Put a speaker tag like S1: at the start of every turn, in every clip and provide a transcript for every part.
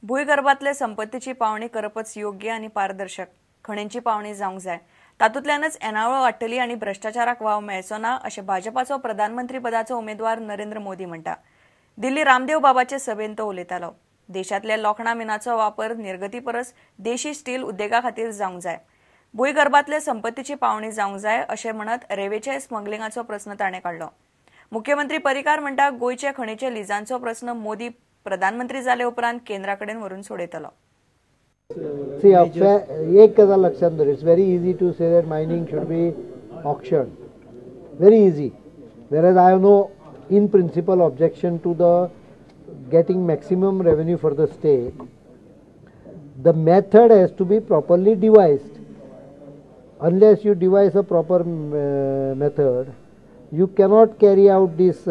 S1: भूंयगर्भातले संपत्तीची पावणी करपच योग्य आनी पारदर्शक. खणींची पावणी जावंक जाय, तातूंतल्यानच येणावळ वाडटली आनी भ्रश्टाचाराक वाव मेळचो ना अशें भाजपाचो प्रधानमंत्री पदाचो उमेदवार नरेंद्र मोदी म्हणटा. दिल्ली रामदेव बाबाचे सभेंत तो उलयतालो. देशांतल्या लोखणा मिनाचो वापर निर्गती परस देशी स्टील उद्देगा खातीर जावंक जाय. भूंयगर्भातले संपत्तीची पावणी जावंक जाय अशें म्हणत रेंवेच्या स्मगलिंगाचो प्रस्न ताणें काडलो. मुख्यमंत्री पर्रीकार म्हणटा गोंयच्या खणीच्या लिजांचो प्रस्न मोदी प्रधानमंत्री जाले उपरांत केंद्रा कडेन व्हरून सोडयतलो.
S2: See, एक गजाल लक्षात दवर, it's very easy to say that mining should be auction, very easy. Whereas I have no in principle objection to the getting maximum revenue for the state. The method has to be properly devised. Unless you devise a proper method, you cannot carry out this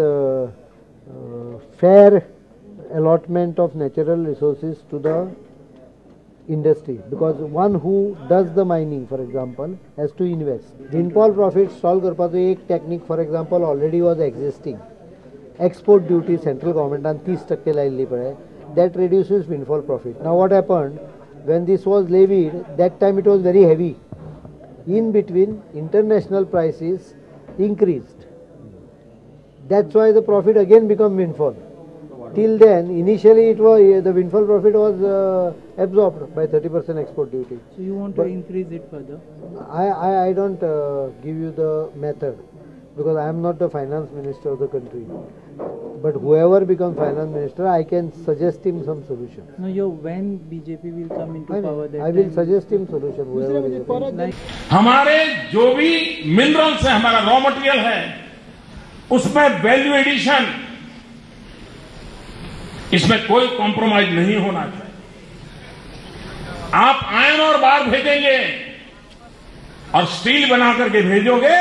S2: fair allotment of natural resources to the industry, because one who does the mining, for example, has to invest. Windfall profit solve करपाचो एक technique, for example, already was existing. Export duty central government 30% लायिल्ली पळय, that reduces windfall profit. Now what happened, when this was levied, that time it was very heavy. In between, international prices increased. That's why the profit again become windfall. Till then, initially it was the windfall profit was absorbed by 30% export duty.
S3: So you want to increase it further?
S2: I don't give you the method, because I am not the finance minister of the country. But whoever becomes finance minister, I can suggest him some solution.
S3: No, yo, when BJP will come into power, that
S2: I will suggest him solution. Whoever is.
S4: हमारे जो भी minerals है, हमारा raw material है, उसमें value addition, इसमें कोई compromise नहीं होना चाहिए। आप आयरन और बार भेजेंगे और स्टील बना करके भेजोगे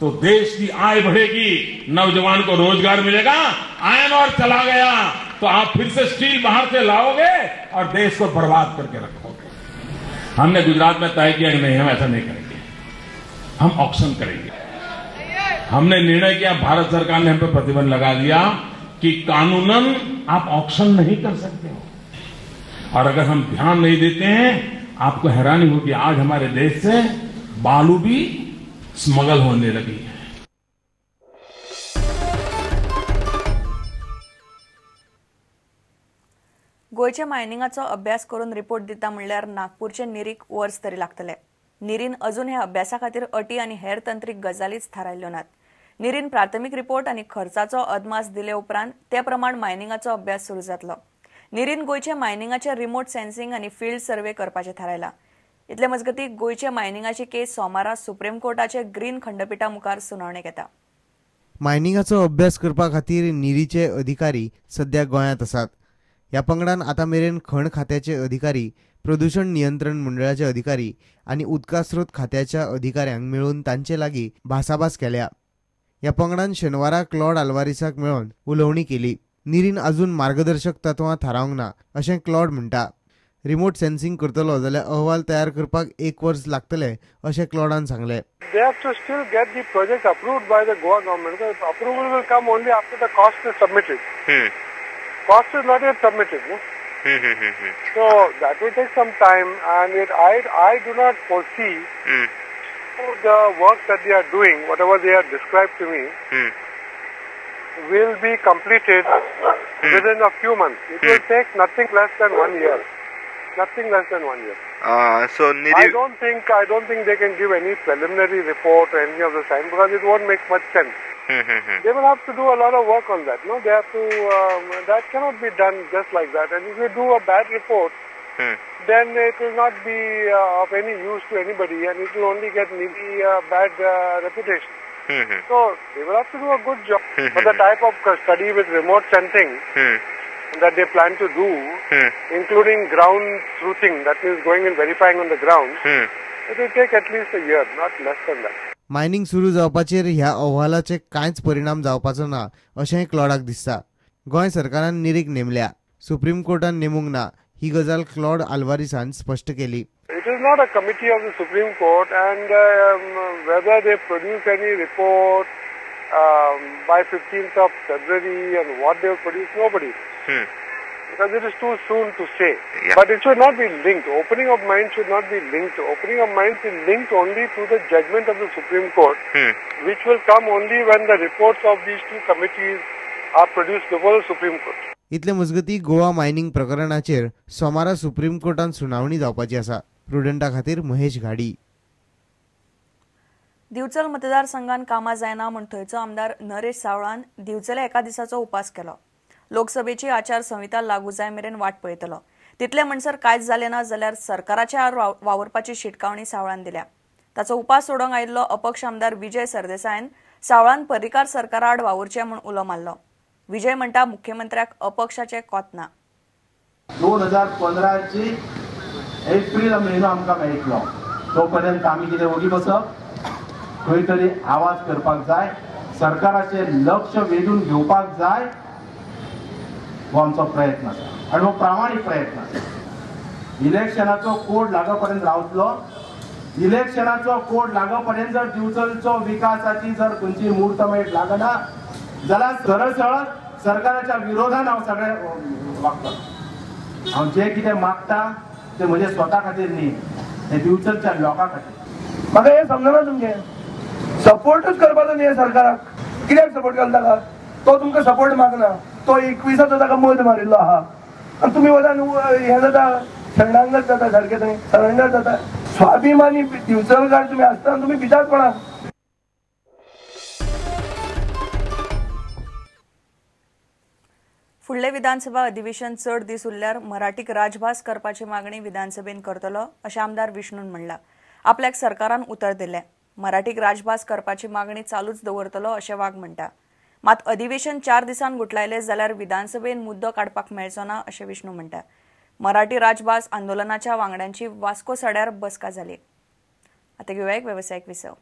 S4: तो देश की आय बढ़ेगी, नौजवान को रोजगार मिलेगा। आयरन और चला गया तो आप फिर से स्टील बाहर से लाओगे और देश को बर्बाद करके रखोगे। हमने गुजरात में तय किया कि नहीं, हम ऐसा नहीं करेंगे, हम ऑक्शन करेंगे। हमने निर्णय किया, भारत सरकार ने हम पर प्रतिबंध लगा दिया कि कानूनन आप ऑक्शन नहीं कर सकते हो। और अगर हम ध्यान नहीं देते हैं, आपको हैरानी होगी, आज हमारे देश से बालू भी स्मगल होने लगी है।
S1: गोंयच्या मायनिंगाचो अभ्यास करून रिपोर्ट दिता म्हणल्यार नागपूरचे निरीक वर्स तरी लागतले. निरीन अजून ह्या अभ्यासा खातीर अटी आनी हेर तंत्रीक गजालीच थारायल्यो नात. निरीन प्राथमीक रिपोर्ट आनी खर्चाचो अदमास दिले उपरांत ते प्रमाण मायनिंगाचो अभ्यास सुरू जातलो. निरीन गोंयच्या मायनिंगाचे रिमोट सेन्सिंग आनी फील्ड सर्वे करपाचें थारायलां. इतले मजगतीं गोंयच्या मायनिंगाची केस सोमारा सुप्रीम कोर्टाचे ग्रीन खंडपिठा मुखार सुनावणेक येता.
S5: मायनिंगाचो अभ्यास करपा खातीर निरीचे अधिकारी सध्या गोंयांत आसात. ह्या पंगडान आतां मेरेन खण खात्याचे अधिकारी, प्रदूषण नियंत्रण मंडळाचे अधिकारी आनी उदकास्रोत खात्याच्या अधिकाऱ्यांक मेळून तांचे लागीं भासाभास केल्या. ह्या पंगडान शेनवारा क्लॉड आल्वारीसाक मेळून उलोवणी केली. निरीन अजून मार्गदर्शक तत्वां थारावंक ना अशें क्लॉड म्हणटा. रिमोट सेन्सिंग करतलो जाल्यार अहवाल तयार करपाक एक वर्स लागतले अशें क्लॉडान सांगलें.
S6: They have to still get the project approved by the Goa government. The approval will come only after the cost is submitted. Cost is not yet submitted, no? So that will take some time, and I do not foresee the work that they are doing, whatever they have described to me, will be completed within a few months. It will take nothing less than 1 year. Nothing less than 1 year.
S7: So Niri,
S6: I don't think they can give any preliminary report or any of the kind, because it won't make much sense. They will have to do a lot of work on that. No, they have to. That cannot be done just like that. And if you do a bad report, then it will not be of any use to anybody, and it will only get Niri a bad reputation. So they will have to do a good job. But the type of study with remote sensing that they plan to do, including ground truthing, that means going and verifying on the ground, it will take at least a year, not less than that.
S5: Mining सुरू जावपाचेर ह्या अहवालाचे कांयच परिणाम जावपाचो ना अशेंय क्लॉडाक दिसता. गोंय सरकारान निरीक नेमल्या, supreme कोर्टान नेमूंक ना ही गजाल क्लॉड आल्वारीसान स्पश्ट केली.
S6: It is not a committee of the Supreme Court, and whether they produce any report by 15th of February and what they will produce, nobody knows. Because it is too soon to say. Yeah. But it should not be linked. Opening of mines should not be linked. Opening of mines is linked only to the judgment of the Supreme Court, which will come only when the reports of these two committees are produced before the Supreme Court.
S5: इतले मजगती Goa mining प्रकरणाचेर सोमारा supreme कोर्टान सुनावणी जावपाची आसा. प्रुडंटा खातीर महेश घाडी.
S1: दिवचल मतदारसंघान कामां जायना म्हूण थंयचो आमदार नरेश सावळान दिवचले एका दिसाचो उपास केलो. लोकसभेची आचारसंहिता लागू जाय मेरेन वाट पळयतलो. तितले म्हणसर कांयच जालें ना जाल्यार सरकाराच्या आड वावुरपाची शिटकावणी सावळान दिल्या. ताचो उपास सोडोवंक आयिल्लो अपक्ष आमदार विजय सरदेसायान सावळान पर्रीकार सरकारा आड वावुरचें म्हूण उलो मारलो. विजय म्हणटा मुख्यमंत्र्याक अपक्षाचें कोत ना.
S7: 2015 एप्रील म्हयनो आमकां मेळटलो तो पर्यंत आमी कितें ओगी बसप? खंय तरी आवाज करपाक जाय, सरकाराचें लक्ष वेधून घेवपाक जाय. हो आमचो प्रयत्न आसा आनी हो प्रामाणीक प्रयत्न आसा. इलेक्शनाचो कोड लागपर्यंत रावतलो. इलेक्शनाचो कोड लागपर्यंत जर दिवचलचो विकासाची जर खंयची मुहूर्तमेढ लागना जाल्यार सरळ सरळ सरकाराच्या विरोधान हांव सगळें वागतलो. हांव जें कितें मागता तें म्हजे स्वता खातीर न्ही, हें दिवचलच्या लोकां खातीर.
S8: म्हाका हें समजना, तुमचें सपोर्टूच करपाचो न्ही सरकाराक. कित्याक सपोर्ट घालता का? तो तुमकां सपोर्ट मागना. तो 21 ताका मद मारिल्लो आहा आनी तुमी वचान हें जाता, शरणांगत जाता, सारकें थंय सरेंडर जाता. स्वाभिमानी दिवचलकार तुमी आसतना तुमी भितात कोणाक?
S1: फुडले विधानसभा अधिवेशन चड दीस उरल्यार मराठीक राजभास करपाची मागणी विधानसभेन करतलो अशें आमदार विष्णून म्हणलां. आपल्याक सरकारान उतर दिलें. मराठीक राजभास करपाची मागणी चालूच दवरतलो अशें वाघ म्हणटा. मात अधिवेशन 4 दिसांत गुटलायलें जाल्यार विधानसभेन मुद्दो काडपाक मेळचो ना अशें विष्णू म्हणटा. मराठी राजभास आंदोलनाच्या वांगड्यांची वास्को सड्यार बसका जाली. आतां घेवया एक वेवसायीक विसव.